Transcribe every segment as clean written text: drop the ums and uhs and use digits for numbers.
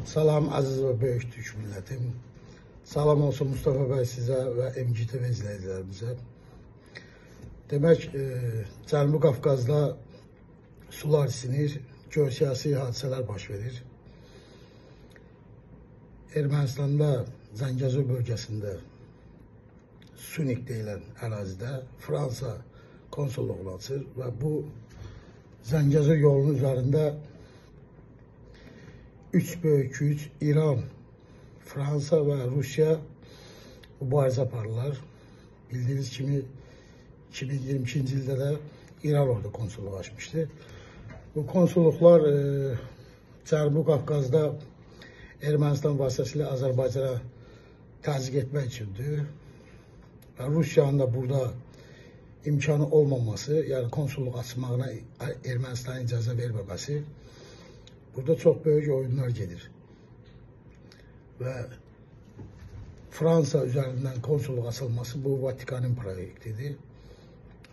Salam əziz və böyük türk millətim. Salam olsun Mustafa bəy sizə və MGTV izləyicilərimizə. Demək, Cənubi Qafqazda sular isinir, geosiyasi hadisələr baş verir. Ermənistanda, Zəngəzur bölgəsində Sunik deyilən ərazidə Fransa konsolluğunu açır və bu Zəngəzur yolunun üzərində üç böyük güc, İran, Fransa və Rusiya mübarizə aparırlar. Bildiyiniz kimi 2022-ci ildə də İran orada konsolluq açmışdı. Bu konsolluqlar Cənubi Qafqazda Ermənistan vasitəsilə Azərbaycana təzyiq etmək üçündür. Və Rusiyanın da burada imkanı olmaması, yəni konsolluq açmağına Ermənistanın icazə verməməsi, burada çox böyük oyunlar gedir. Və Fransa üzərindən konsolluq açılması bu Vatikanın proyektidir.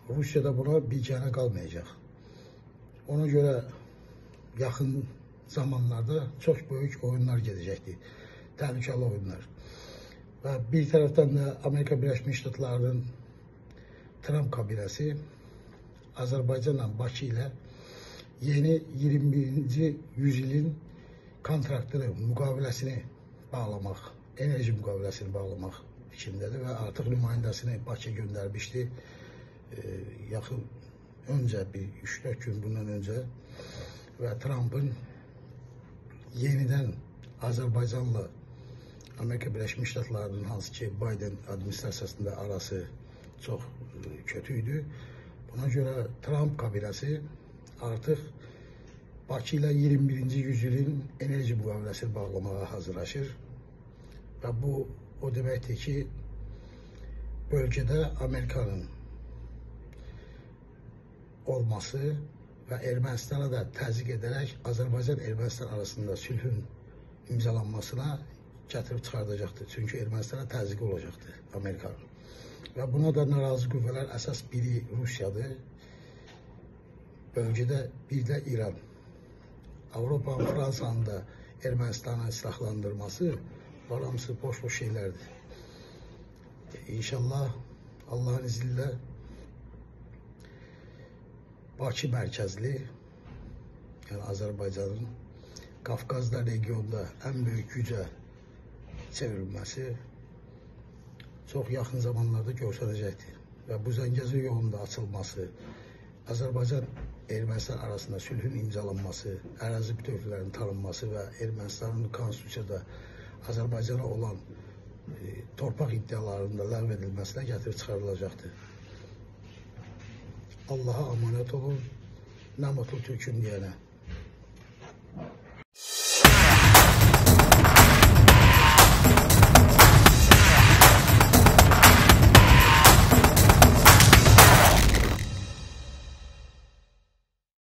Rusiya da buna biganə qalmayacaq. Ona görə yaxın zamanlarda çox böyük oyunlar gedəcəkdir. Təhlükəli oyunlar. Və bir tərəfdən də Amerika Birləşmiş Ştatlarının Trump kabinəsi Azərbaycanla Bakı ilə yeni 21-ci yüzyılın kontraktını, müqaviləsini bağlamaq, enerji müqaviləsini bağlamaq fikrindədir və artıq nümayəndəsini Bakıya göndərmişdi. Yaxın öncə, bir 3-4 gün bundan öncə və Trumpın yenidən Azərbaycanla Amerika Birləşmiş Ştatlarının, hansı ki Biden administrasiyasında arası çox kötü idi. Buna görə Trump kabinəsi artıq Bakı ilə 21-ci yüzyılın enerji müqaviləsini bağlamağa hazırlaşır və bu o deməkdir ki, bölgədə Amerikanın olması və Ermənistana da təzyiq edərək Azərbaycan-Ermənistan arasında sülhün imzalanmasına gətirib çıxardacaqdır. Çünki Ermənistana təzyiqi olacaqdır Amerikanın. Və buna da narazı qüvvələr əsas biri Rusiyadır, bölgədə bir də İran. Avropanın, Fransanın da Ermənistanı silahlandırması var, hamısı boş-boş şeylərdir. İnşallah Allahın izniyle Bakı mərkəzli, yəni Azərbaycanın Qafqazda regionda ən böyük gücə çevrilməsi çox yaxın zamanlarda görsənəcəkdir. Və bu Zəngəzur yolunda açılması, Azərbaycan-Ermənistan arasında sülhün imzalanması, ərazi bütövlüklərinin tanınması və Ermənistanın konstitusiyada Azərbaycana olan torpaq iddialarının da ləğv edilməsinə gətirib çıxarılacaqdır. Allah'a emanet olun. Ne mutlu Türk'üm diyene.